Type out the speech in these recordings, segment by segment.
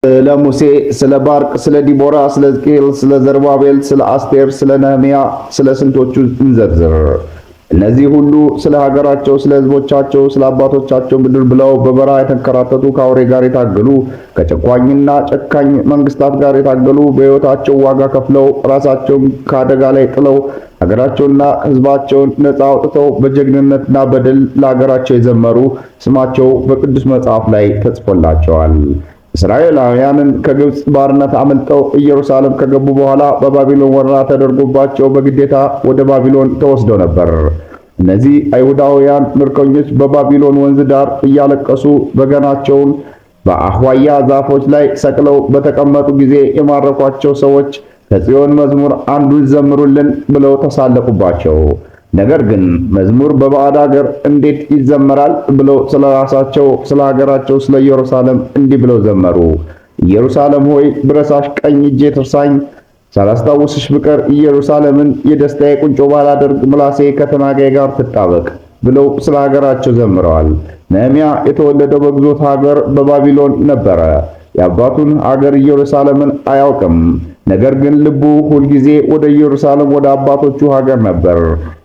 ስለ ሙሴ፣ ስለ ባርቅ፣ ስለ ዲቦራ፣ ስለ ሕዝቅኤል፣ ስለ ዘሩባቤል፣ ስለ አስቴር፣ ስለ ነህምያ፣ ስለ ስንቶቹ እንዘርዝር። እነዚህ ሁሉ ስለ ሀገራቸው፣ ስለ ሕዝቦቻቸው፣ ስለ አባቶቻቸው ምድር ብለው በበረሃ የተንከራተቱ፣ ከአውሬ ጋር የታገሉ፣ ከጨቋኝና ጨካኝ መንግስታት ጋር የታገሉ፣ በሕይወታቸው ዋጋ ከፍለው ራሳቸውን ከአደጋ ላይ ጥለው ሀገራቸውንና ሕዝባቸውን ነፃ አውጥተው በጀግንነትና በድል ለሀገራቸው የዘመሩ ስማቸው በቅዱስ መጽሐፍ ላይ ተጽፎላቸዋል። እስራኤላውያንን ከግብፅ ባርነት አመልጠው ኢየሩሳሌም ከገቡ በኋላ በባቢሎን ወረራ ተደርጎባቸው በግዴታ ወደ ባቢሎን ተወስደው ነበር። እነዚህ አይሁዳውያን ምርኮኞች በባቢሎን ወንዝ ዳር እያለቀሱ በገናቸውን በአህዋያ ዛፎች ላይ ሰቅለው በተቀመጡ ጊዜ የማረኳቸው ሰዎች ከጽዮን መዝሙር አንዱን ዘምሩልን ብለው ተሳለቁባቸው። ነገር ግን መዝሙር በባዕድ ሀገር እንዴት ይዘመራል ብለው ስለ ራሳቸው፣ ስለ ሀገራቸው፣ ስለ ኢየሩሳሌም እንዲህ ብለው ዘመሩ። ኢየሩሳሌም ሆይ፣ ብረሳሽ ቀኝ እጄ ትርሳኝ፣ ሳላስታውስሽ ብቀር፣ ኢየሩሳሌምን የደስታዬ ቁንጮ ባላደርግ ምላሴ ከትናጋዬ ጋር ትጣበቅ ብለው ስለ ሀገራቸው ዘምረዋል። ነህምያ የተወለደው በግዞት ሀገር በባቢሎን ነበረ። የአባቱን ሀገር ኢየሩሳሌምን አያውቅም። ነገር ግን ልቡ ሁልጊዜ ወደ ኢየሩሳሌም፣ ወደ አባቶቹ ሀገር ነበር።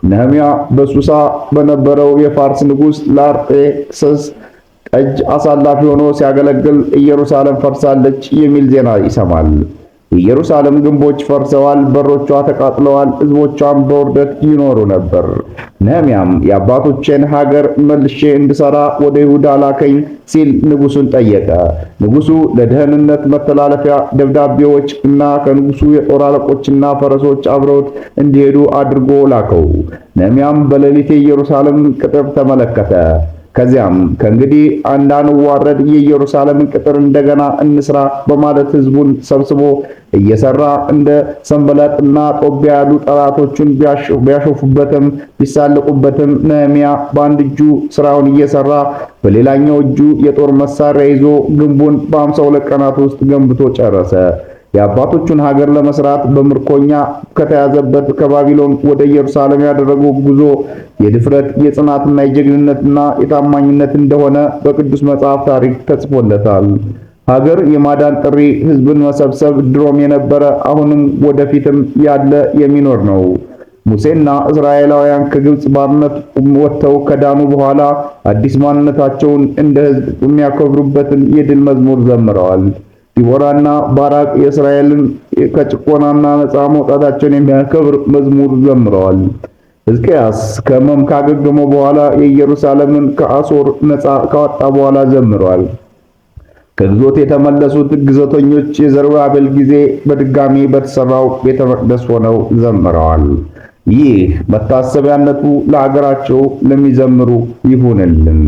ነህምያ በሱሳ በነበረው የፋርስ ንጉሥ ለአርጤክስስ ጠጅ አሳላፊ ሆኖ ሲያገለግል ኢየሩሳሌም ፈርሳለች የሚል ዜና ይሰማል። የኢየሩሳሌም ግንቦች ፈርሰዋል፣ በሮቿ ተቃጥለዋል፣ ሕዝቦቿም በውርደት ይኖሩ ነበር። ነህምያም የአባቶቼን ሀገር መልሼ እንድሰራ ወደ ይሁዳ ላከኝ ሲል ንጉሱን ጠየቀ። ንጉሱ ለደህንነት መተላለፊያ ደብዳቤዎች እና ከንጉሱ የጦር አለቆችና ፈረሶች አብረውት እንዲሄዱ አድርጎ ላከው። ነህምያም በሌሊት የኢየሩሳሌምን ቅጥር ተመለከተ። ከዚያም ከእንግዲህ እንዳንዋረድ የኢየሩሳሌምን ቅጥር እንደገና እንስራ በማለት ሕዝቡን ሰብስቦ እየሰራ እንደ ሰንበላጥና ጦቢያ ያሉ ጠላቶቹን ቢያሾፉበትም ቢሳለቁበትም ነህምያ በአንድ እጁ ስራውን እየሰራ በሌላኛው እጁ የጦር መሳሪያ ይዞ ግንቡን በ52 ቀናት ውስጥ ገንብቶ ጨረሰ። የአባቶቹን ሀገር ለመስራት በምርኮኛ ከተያዘበት ከባቢሎን ወደ ኢየሩሳሌም ያደረገው ጉዞ የድፍረት፣ የጽናትና፣ የጀግንነትና የታማኝነት እንደሆነ በቅዱስ መጽሐፍ ታሪክ ተጽፎለታል። ሀገር የማዳን ጥሪ፣ ህዝብን መሰብሰብ ድሮም የነበረ፣ አሁንም ወደፊትም ያለ የሚኖር ነው። ሙሴና እስራኤላውያን ከግብጽ ባርነት ወጥተው ከዳኑ በኋላ አዲስ ማንነታቸውን እንደ ህዝብ የሚያከብሩበትን የድል መዝሙር ዘምረዋል። ዲቦራና ባራቅ የእስራኤልን ከጭቆናና ነፃ መውጣታቸውን የሚያከብር መዝሙር ዘምረዋል። ሕዝቅያስ ከሕመም ካገገመ በኋላ የኢየሩሳሌምን ከአሦር ነፃ ካወጣ በኋላ ዘምረዋል። ከግዞት የተመለሱት ግዞተኞች የዘሩባቤል ጊዜ በድጋሚ በተሰራው ቤተ መቅደስ ሆነው ዘምረዋል። ይህ መታሰቢያነቱ ለሀገራቸው ለሚዘምሩ ይሁንልን።